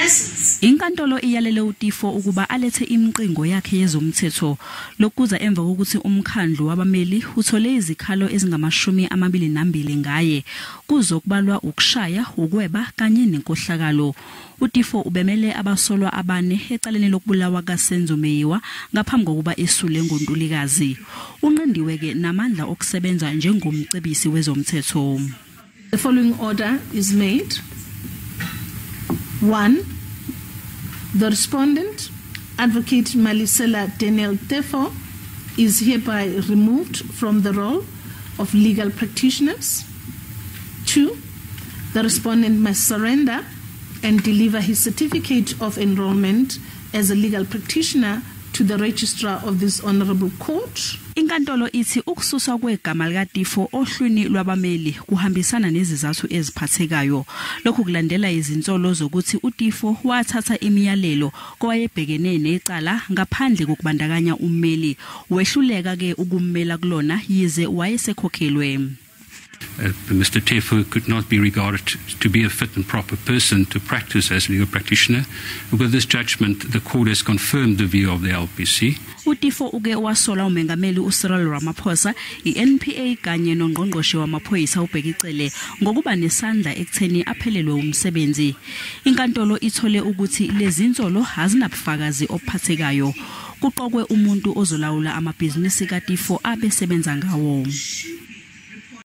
license. Inkantolo iyalele uTeffo ukuba alethe imiqingo yakhe yezomthetho. Lokuza emva kokuthi umkhandlu wabameli uthole izikhalo ezingama-22 ngaye, kuzokubalwa ukushaya, ukweba kanye nenkohlakalo. UTeffo ubemele abasolwa abane ecaleni lokubulawa kaSenzo Meyiwa ngaphambi kokuba esule ngoNtulikazi. Unqindiwe-ke namandla okusebenza njengomcebisi wezomthetho. The following order is made. 1. The respondent, Advocate Malesela Daniel Teffo, is hereby removed from the role of legal practitioners. 2. The respondent must surrender and deliver his certificate of enrollment as a legal practitioner to the registrar of this honorable court. Inkantolo ithi ukususwa kwegama likaTeffo ohlwini lwabameli kuhambisana nezizathu eziphathekayo. Lokhu kulandela izinsolo zokuthi uTeffo wathatha imiyalelo kowayebhekene necala ngaphandle kokubandakanya ummeli. Wehluleka ke ukummela kulona yize wayesekhokhelwe. Mr. Teffo could not be regarded to be a fit and proper person to practice as a legal practitioner. With this judgment, the court has confirmed the view of the LPC. uTeffo uke wasola umengameli uCyril Ramaphosa, iNPA kanye nongqongqoshe wamaphoyisa uBheki Cele ngokuba nesandla ekutheni aphelelwe umsebenzi. Inkantolo ithole ukuthi lezi zinsolo azinabufakazi obuphathekayo. Kuqokwe umuntu ozolawula amabhizinisi kaTeffo abesebenza ngawo.